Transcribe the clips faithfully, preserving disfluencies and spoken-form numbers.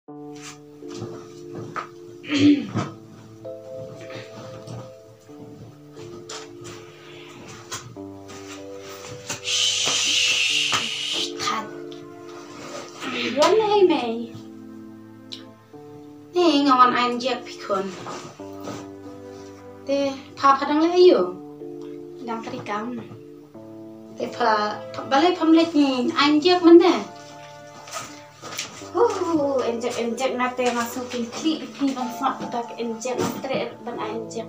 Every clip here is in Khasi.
Wan hei mei. Ni nga wan ai injek phi khun. Te pha pha dang leh aiu? Dang kari kam. Te pha, pha balei pham leh ai injek mynne? Huh, injek injek na te nga sngewthuh khlieh phi ban sngap kata ka injek, nga treh ban ai injek.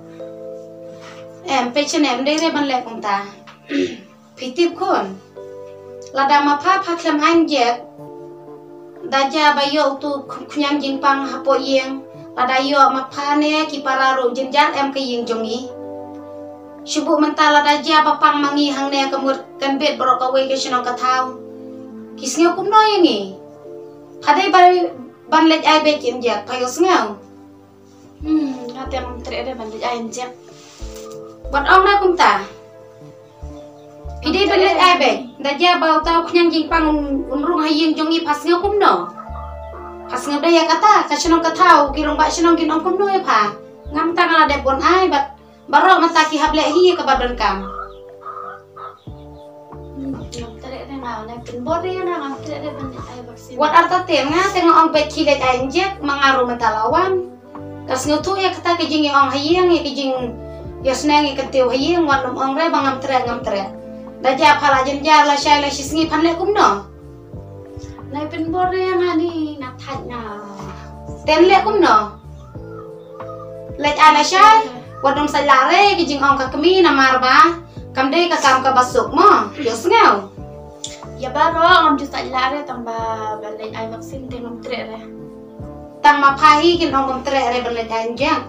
Em, peit shane, ym dei re ban leh kumta. Phi tip khun. Lada ma pha pha khlem ai injek, da jia ba ïoh utu khñiang jingpang hapoh ïing. Lada ïoh ma pha ne ki para ruh jynjar em ka ïing jong ngi. Shu buh mynta lada jia ba pang ma ngi hangne ka mut kan bit baroh kawei ka shnong ka thaw. Ki sngew kumno ïa ngi? Pha dei ba ban leit ai beit injek, pha ïohsngew? Hmm, nga te ngam treh re ban leit ai injek. Wat ong na kumta. Phi dei ban leit ai beit. Da jia ba uta u khñiang jingpang un, un rung ha ïing jong ngi, pha sngew kumno? Pha sngew da ïa kata, ka shnong ka thaw, ki rangbah shnong kin ong kumno ïa pha? Ngam tang la dep ban ai, bad baroh mynta ki hap leh hi ïa kaba donkam. Hmm, ngam treh re nga, nga pynbor re nga, ngam treh re ban leit ai vaccine. Wat artatien, nga te nga ong beit ki leit ai injek, ma nga ruh mynta la wan. Ka sngewthuh ïa kata ka jingïaong ha ïing, ïa ka jingïasneng ïa ka tiew ha ïing, wat nym ong re ba ngam treh, ngam treh. Da jia pha la jynjar lashai lashisngi phan leh kumno? Nai pynbor re nga ni, nga thait nga. Ten leh kumno? Leit ai lashai, wat nym sait lah re ki jingong ka kmie namar ba kam dei ka kam kaba suk mo, ïohsngew? Ïa baroh ngam ju sait lah re tang ba, ba leit ai vaccine te ngam treh re. Tang ma pha hi kin ong bym treh re ban leit ai injek.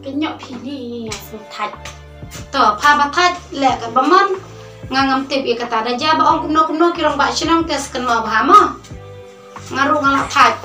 Kynnoh phi ni, nga sngewthait. To, pha ba thait leh katba mon. Nga ngam tip ïa kata, da jia ba ong kumno kumno ki rangbah shnong te sa kynmaw bha mo. Nga ruh nga la thait.